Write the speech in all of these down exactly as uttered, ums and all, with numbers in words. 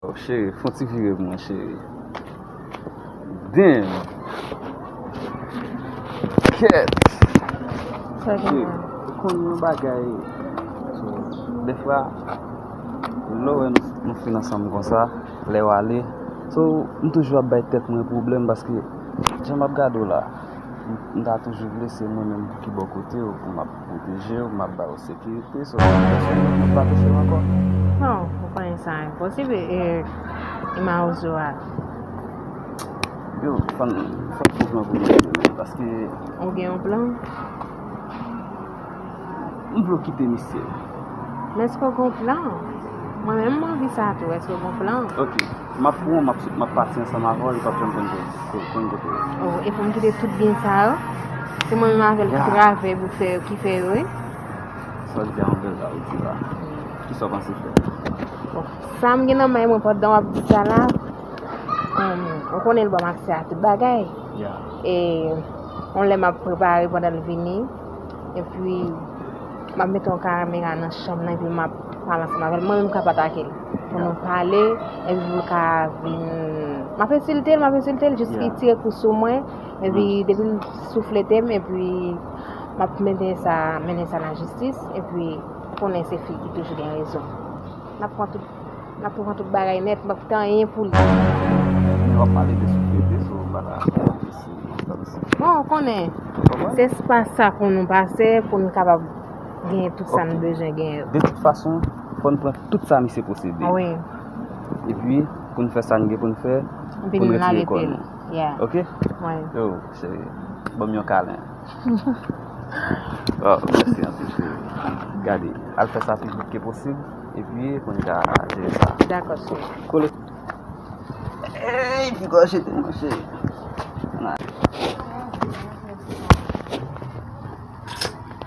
Oh, cheri, fè yon ti vire pou mwen, cheri. Damn. Kèt. Sa gen. Cheri, ou konn yon bagay. So, dèfwa, lè w wè nou, nou fin ansanm konsa, lè w ale, so, m toujou ap bay tèt mwen pwoblèm paske jan m ap gade w la, m, m ta toujou vle se mwen menm ki bò kote w, pou m ap pwoteje w, pou m ap ba w sekirite, so, èske w pa touche m ankò? Non, ou konnen sa enposib, e, e mawozo a. Yo, fò n, fò n fè plan pou nou, paske. Ou gen yon plan? M vle w kite misye. Men èske w gen yon plan? Mwen menm, m anvi sa tou. Èske w gen yon plan? Ok. M ap pran w, m ap, m ap pati ansanm avè w, li p ap janm konn kote, konn kote w ye. Oh, e pou m kite tout byen sa yo? Se mwen menm avè l ki travè pou fè, ki fè yo, wi. Sa w di a yon bèl bagay, ti la. Kisa w panse fè? Bon, sa m gen nan men mwen pandan w ap di sa la, um, ou konnen l ban m aksè a tout bagay. Yeah. E yon lè m ap prepare pandan l vini. Epi, m ap mete yon kamera nan chanm nan, epi m ap pale ansanm avè l. Mwen menm k ap atake l. Pou nou pale, epi pou l ka vin. M ap ensilte l, m ap ensilte l, jis li tire kou sou mwen, epi depi l souflete m, epi m ap mennen sa, mennen sa nan jistis, epi konnen se fi ki toujou gen rezon. N ap pran tout, n ap pran tout bagay nèt, m p ap kite anyen pou li. Men w ap pale de souflete, so, m pa ta. Bon, ou konnen, se pa sa pou nou pase, pou nou kapab genyen tout sa nou bezwen genyen yo. De tout fason, fò n pran tout sa misye posede. Wi. Epi, pou n fè sa n gen pou n fè, pou n retire kò nou. Yeah. Ok? Wi. Yo, cheri, ban m yon kalen. Oh, mèsi anpil, cheri. Gade, al fè sa pi vit ke posib, epi pou n ka jere sa. Dakò, cheri. Kole. Ey, piga w jete m, monchè.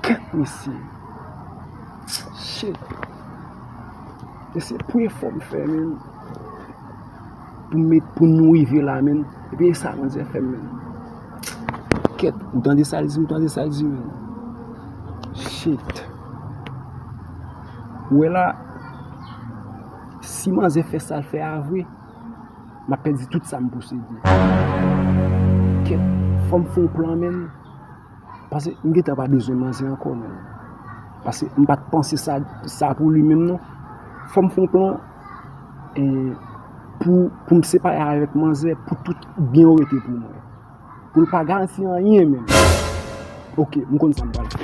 Kèt, mesye. Shit. E se premye fwa m fè, menm. Pou m met, pou nou rive la, menm. Epi e sa manzè fè m, menm. Kèt, ou tande sa l di, ou tande sa l di, menm. Shit. Ou wè la, si manzè fè sa l fè a vre, m ap pèdi tout sa m posede. Kèt, fò m fè yon plan, menm. Paske m gentan pa bezwen manzè ankò, menm. Paske m pa t panse sa, sa pou li menm, non. Fò m fè yon plan, e, pou, pou m separe avèk manzè, pou tout byen yo rete pou mwen. Pou l pa garanti anyen, menm. Ok, m konn sa m pral fè.